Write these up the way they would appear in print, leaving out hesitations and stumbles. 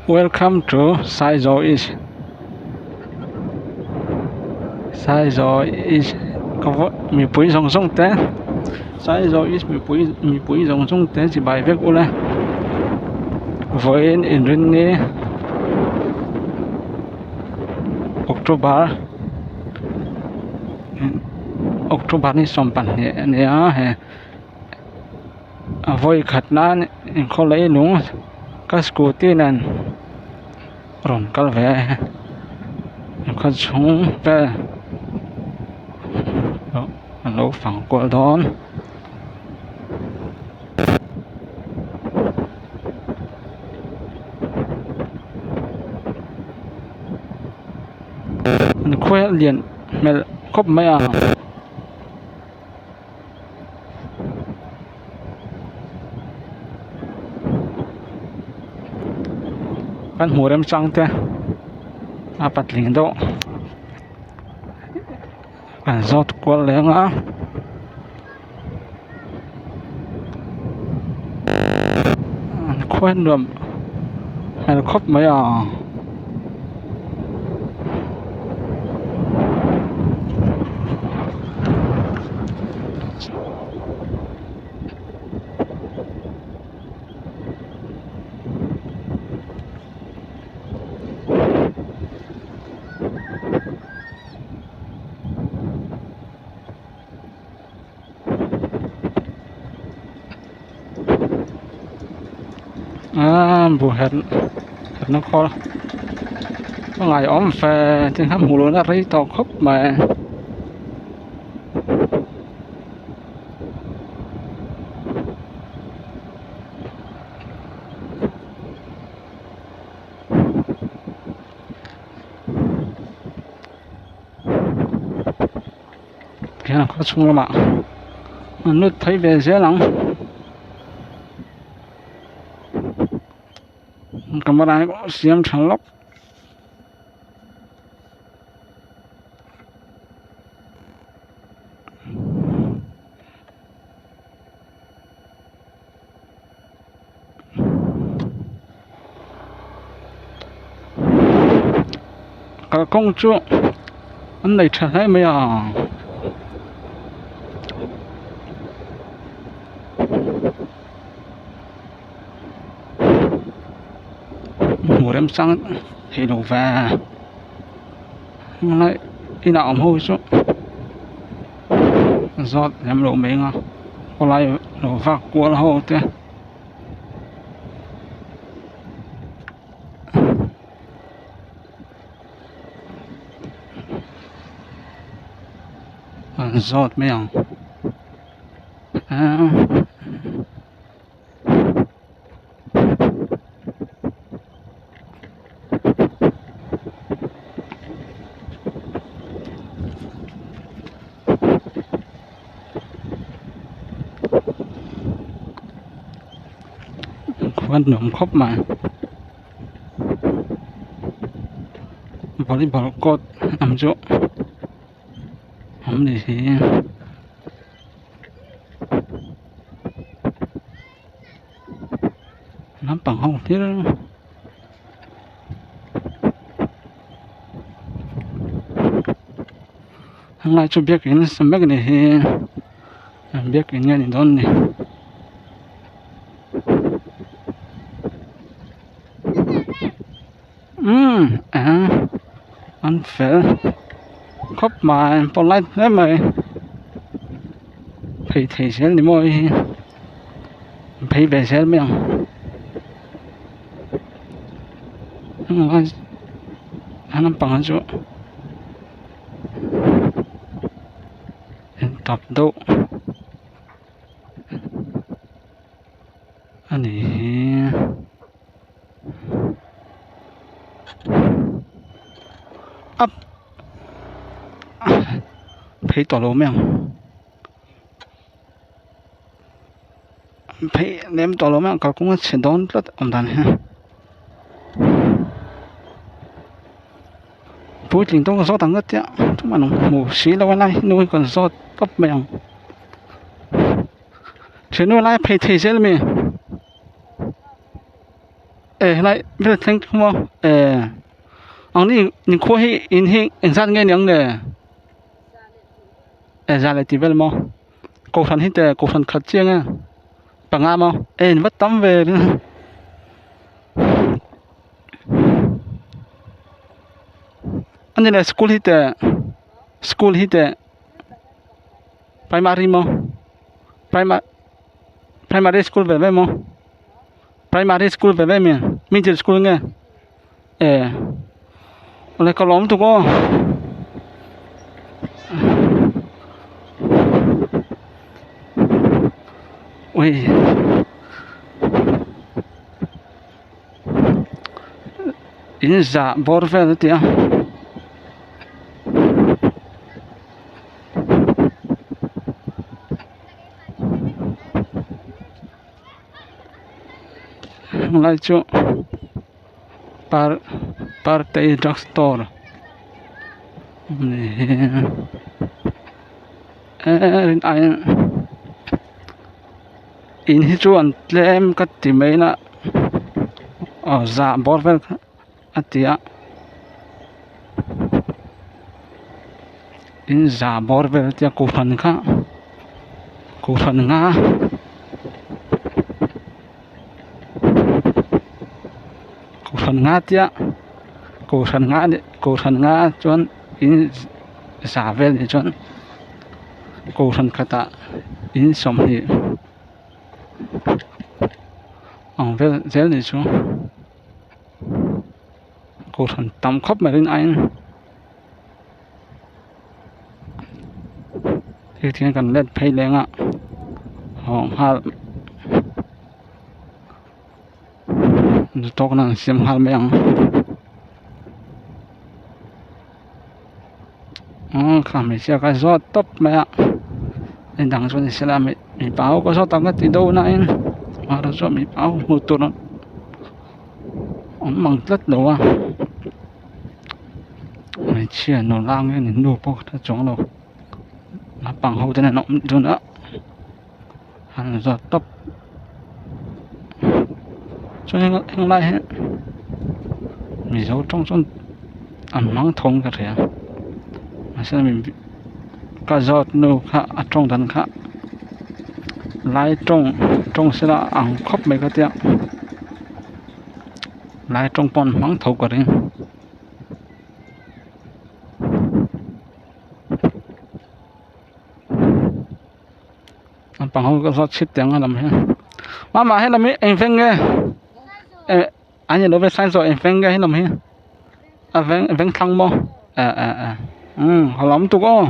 Welcome to Saizaw East Saizaw East mipui zawng zawng te Saizaw East mipui mipui zawng zawng te chibai vek ula vawiin inrinni October October ni 22 a ni a he a vawi khat nan inkhaw leilung ka scooty nen rawn kal ve a khaw chhung vel a lo fang kual dawn. An khuai a lian hmel khawp mai a. Kan hmuh remchang te a patling deuh kan zawt kual leng a. An khuai nuam hmel khawp mai a. Aaa buh herh herhna khawl a ngaiawm fe tin kha hmuh lohna rei tawh khawp mai. Hian khaw chhung lamah an lut phei ve zel ang camera hi siam tha lawk. Kalkawng chu an nei tha hle mai a hmuh remchang theih loh ve helai inah awm ho hi chu zawt lem loh mai ang a khawlai lo vak kual ho te. An zawt mai ang eee khuan nuam khawp mai volleyball court ang chu awm ni hi naupang ho hlir helai chu biakin sa mek a ni hi biakin nge ni dawn ni umm eng an fel khawp mai polite hle mai phei thei zel ni maw hei hi phei ve zel mai ang a naupang hi chu. Tap deuh a ni hi up phei tawh lo mai ang phei lem tawh lo mai ang kalkawng a chhe dawn tlat awm dan hian. Puitling tawk zawt ang ka tia tumah an hmu si lo a lai nu hi kan zawt tawp mai ang thiannu lai phei thei zel ami. eh helai vel thleng thum a eh ang ni inkhua hi in hi engzat nge niang le eh za leh tih vel maw kohhran hi teh kohhran khat chiang e panga maw eh in va tam ve a ni leh school hi teh school hi teh primary maw primary primary school ve ve maw primary school ve ve mi middle school nge eh awle ka lawm tuk aw ui in zah bawr vel a ti a. Helai chu par partei drug store in hi chu an tlem ka ti mai na aw zah bawr vel kha a ti a in za bawr vel a tia kohhran kha kohhran nga kohhran nga tia kohhran nga a nih kohhran nga chuan in za vel ni chuan kohhran khatah in sawmhnih ang vel zel ni chu. Kohhran tam khawp mai rin aiin hei tihian kan let phei leng a haw nghal tawk nan an siam nghal mai ang aw kha hmeichhia kha zawt tawp mai a midang chu ni sela mipa ho pawh saw tak ka ti deuh na in amaherawhchu mipa ho hmuh tur awm mang tlat lo a hmeichhia nula nge ni nu pawh ka hre chuang lo naupang ho te nen an awm dun a an zawt tawp chuan heng lai hi mizo tawng chuan an hmang thawng ka hria mahse ka zawt nu kha a tawng dan kha lai tawng tawng sela a ang khawp mai ka tia lai tawng pawh an hmang tho ka ring. Naupang ho ka zawt chhit teh ang a lam hi mama he lam hi eng veng nge eh a ni lo ve sign saw eng veng nge he lam hi a veng veng thlang maw eh eh eh umm a lam tuk aw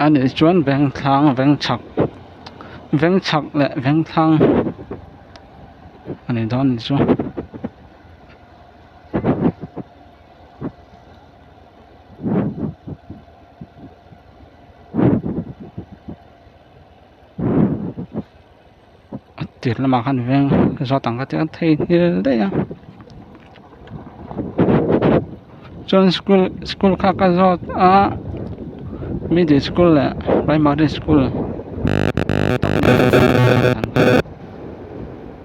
a nih chuan veng thlang veng chhak veng chhak leh veng thlang a ni dawn a nih chu. A tir lamah khan veng zawt ang kha ti a theihnghilh daih a chuan school school kha ka zawt a middle school leh primary school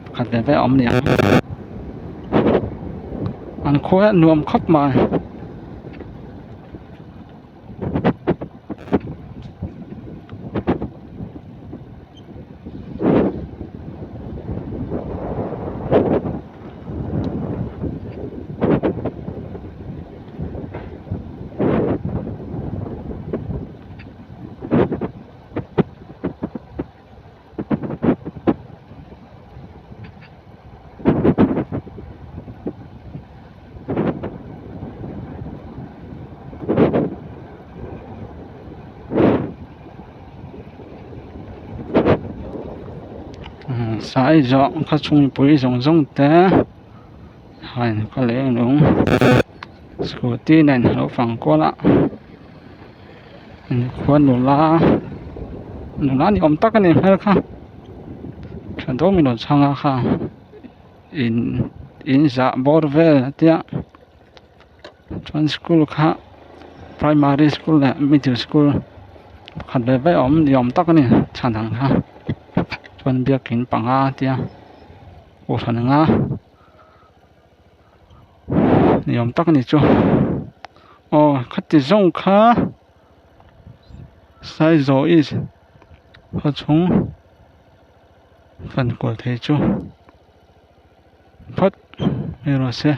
pakhat ve ve a awm niang an khua hi a nuam khawp mai. Sai zawh khaw chhung mipui zawng zawng te hain khaw leh lung scooty nen a lo fang kual a khua nula nula ni awm tak a ni hmel kha tha dawm in rawn chhang a kha in in zah bawr vel a tia chuan school kha primary school leh middle school pakhat ve ve a awm ni awm tak a ni chhan ang kha. Chuan biakin panga a tia kohhran anga ni awm tak a ni chu aw khati zawng kha Saizawh east khaw chhung fan kual thei chu phawt mai rawh se.